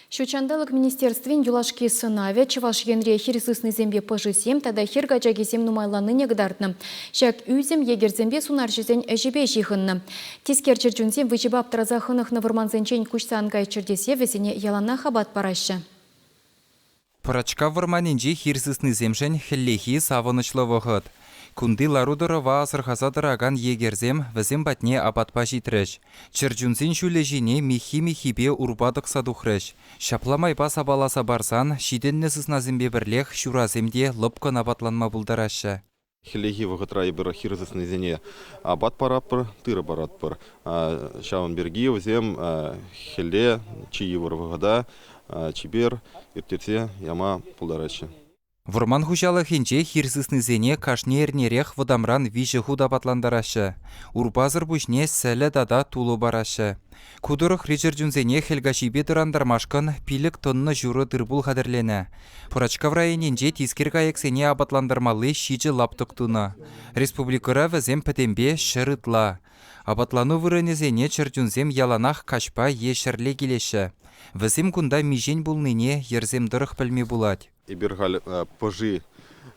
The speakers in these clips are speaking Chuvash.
Ҫут ҫанталӑк министерствин юлашки сӑнавӗ Чӑваш Енре хир сыснисемпе пӑшисем тата хир качакисем нумайланнине кӑтартнӑ. Ҫак ӳсӗм егерьсемпе сунарҫӑсен ӗҫӗпе ҫыхӑннӑ. Тискер чӗрчунсем выҫӑпа аптӑраса хӑнӑхнӑ вӑрмансенчен куҫса ан кайччӑр тесе вӗсене яланах апат параҫҫӗ. Пӑрачкав вӑрманӗнчи хир сыснисемшӗн хӗллехи савӑнӑҫлӑ вӑхӑт. Кунти лару-тӑрӑва асӑрхаса тӑракан егерьсем вӗсем патне апатпа ҫитрӗҫ. Чӗрчунсен ҫулӗ ҫине миххи-миххипе урпа тӑкса тухрӗҫ. Ҫапла майпа сапаласа парсан ҫитӗннӗ сыснасемпе пӗрлех ҫурасем те лӑпкӑн апатланма пултараҫҫӗ. Хӗллехи вӑхӑтра эпир хир сыснисене апат паратпӑр, тырӑ паратпӑр. Ҫавӑн пирки вӗсем хӗлле чи йывӑр вӑхӑта чипер ирттерсе яма пултараҫҫӗ. Вӑрман хуҫалӑхӗнче хир сыснисене кашни эрнерех вӑтамран виҫӗ хут апатлантараҫҫӗ. Урпасӑр пуҫне сӗлӗ тата тулӑ параҫҫӗ. Ку тӑрӑхри чӗрчунсене хӗл каҫипе тӑрантармашкӑн 5 тонна ҫурӑ тыр-пул хатӗрленӗ. Пӑрачкав районӗнче тискер кайӑксене апатлантармалли ҫичӗ лаптӑк тунӑ. Республикӑра вӗсем пӗтӗмпе ҫӗр ытла. Апатлану вырӑнӗсене чӗрчунсем яланах каҫпа е ҫӗрле килеҫҫӗ. Вӗсем кунта миҫен пулнине йӗрсем тӑрӑх пӗлме пулать. Эпир халь пӑши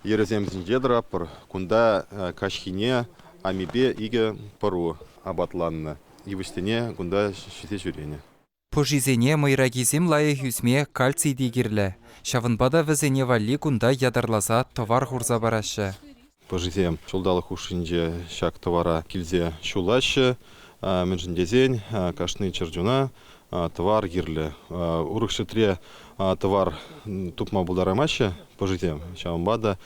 йӗрӗсем ҫинче тӑратпӑр. Кунта каҫхине амипе икӗ пӑру апатланнӑ. Йывӑҫсене кунта ҫисе ҫӳренӗ. Пӑшисене мӑйракисем лайӑх ӳсме кальций те кирлӗ. Ҫавӑнпа та вӗсене валли кунта ятарласа тӑвар хурса параҫҫӗ. Пӑшисем ҫулталӑк хушшинче ҫак тӑвара килсе ҫулаҫҫӗ. Мӗншӗн тесен кашни чӗрчуна тӑвар кирлӗ. Урӑх ҫӗртре тӑвар тупма пултараймаҫҫӗ пӑшисем. Ҫавӑнпа та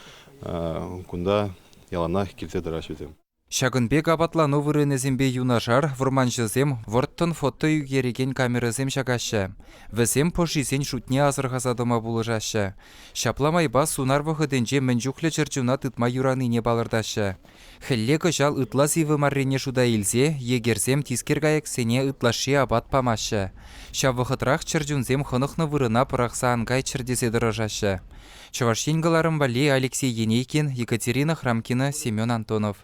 кунта яланах килсе тӑраҫҫӗ вӗсем. Ҫакӑн пек апатлану вырӑнӗсемпе юнашар вӑрманҫӑсем вӑрттӑн фото ӳкерекен камерӑсем ҫакаҫҫӗ. Вӗсем пӑшисен шутне асӑрхаса тӑма пулӑшаҫҫӗ. Ҫапла майпа сунар вӑхӑтӗнче мӗн чухлӗ чӗрчуна тытма юранине палӑртаҫҫӗ. Хӗлле кӑҫал ытла сивӗ маррине шута илсе егерьсем тискер кайӑксене ытлашши апат памаҫҫӗ. Ҫав вӑхӑтрах чӗрчунсем хӑнӑхнӑ вырӑна пӑрахса ан кайччӑр тесе тӑрӑшаҫҫӗ. Чӑваш Ен кӑларӑм валли Алексей Енейкин, Екатерина Храмкина, Семен Антонов.